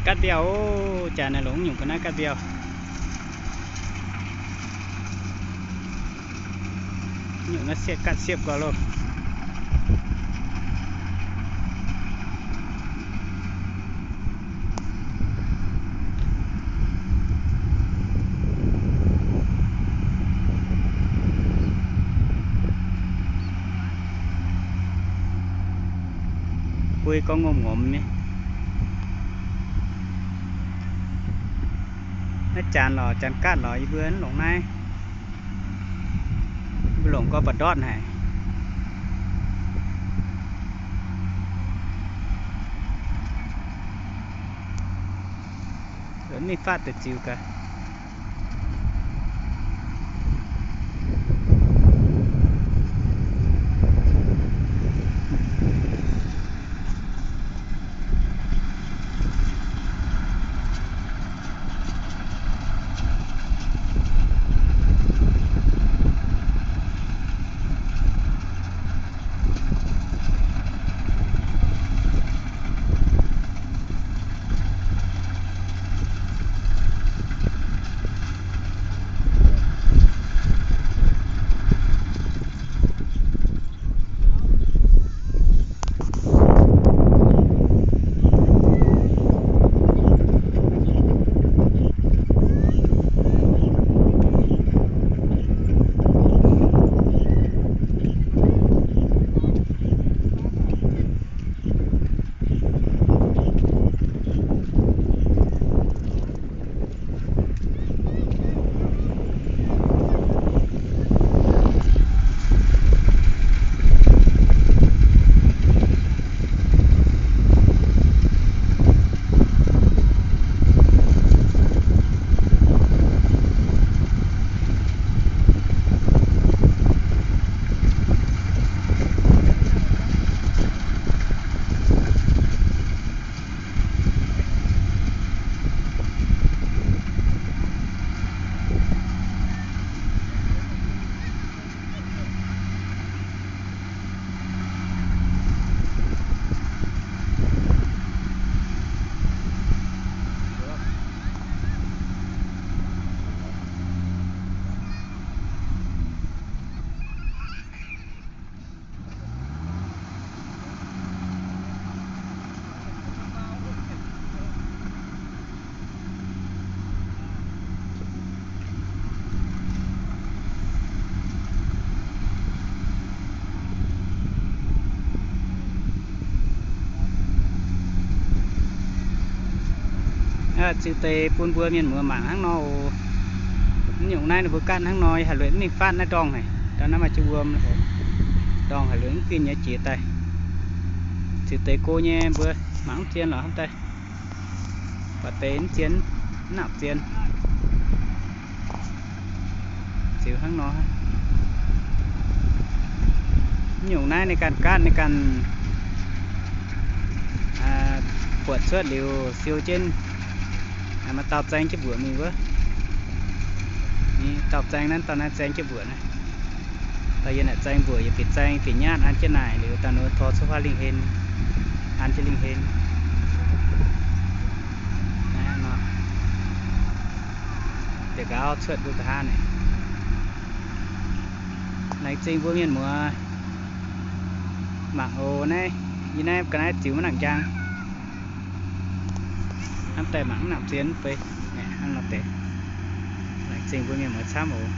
Gaatv mbiauh, jaax naaiv longc nyungc ga'naaiv gaatv mbiauh. Nyungc naaiv siepv gaatv siepv gau loh. Buo gorngv ngomc ngomc nyei. Naaiv janx lorqc, janx gaatv lorqc, yie mbuo longc naaiv. Mbuo longc gorx ba'ndortv haic. Mv mingh faatv deix ziux gaax. Ziux deix bun mbuo mienh muoz mangc hnangv nor oc. Mv nyungc naaiv ninh mbuo gaatv hnangv nor, haih lueic mv mingh faatv naaiv ndorngh haic. Daaih naaiv maaih jienv wuom, ndorngh haic, lueic mv ginh nyei jiex daaih. Ziux deix go nyei mbuo mangc mv zien lorqc hnamv daaih. Buatc deix mv zien, mv nangc zien. Ziux hnangv nor. Mv nyungc naaiv ninh ganh gaatv, ninh ganh buatc cuotv liuz siou jienv, maaih dauh zaeng jienv mbuoqc mingh wuov. Dauh zaeng naaiv, dauh naaiv zaeng jienv mbuoqc naaiv. Dauh yie naaic zaeng mbuoqc, yie bieqc zaeng bieqc nyaatv an jienv naaic liuz, daaih nor tor cuotv faaux lingh hlen, an jienv lingh hlen. Deix nqa'haav cuotv mbuo nqa'haav naaic. Laengz zingh mbuo mienh muoz mangc oc. Naaiv yie naaiv ga'naaiv ziux maiv nangc njang. Hnamv daaih mangc mv nangc zien mv bei. Hnangv nor deix. Laengz zingh mbuo mienh muoz camv oc.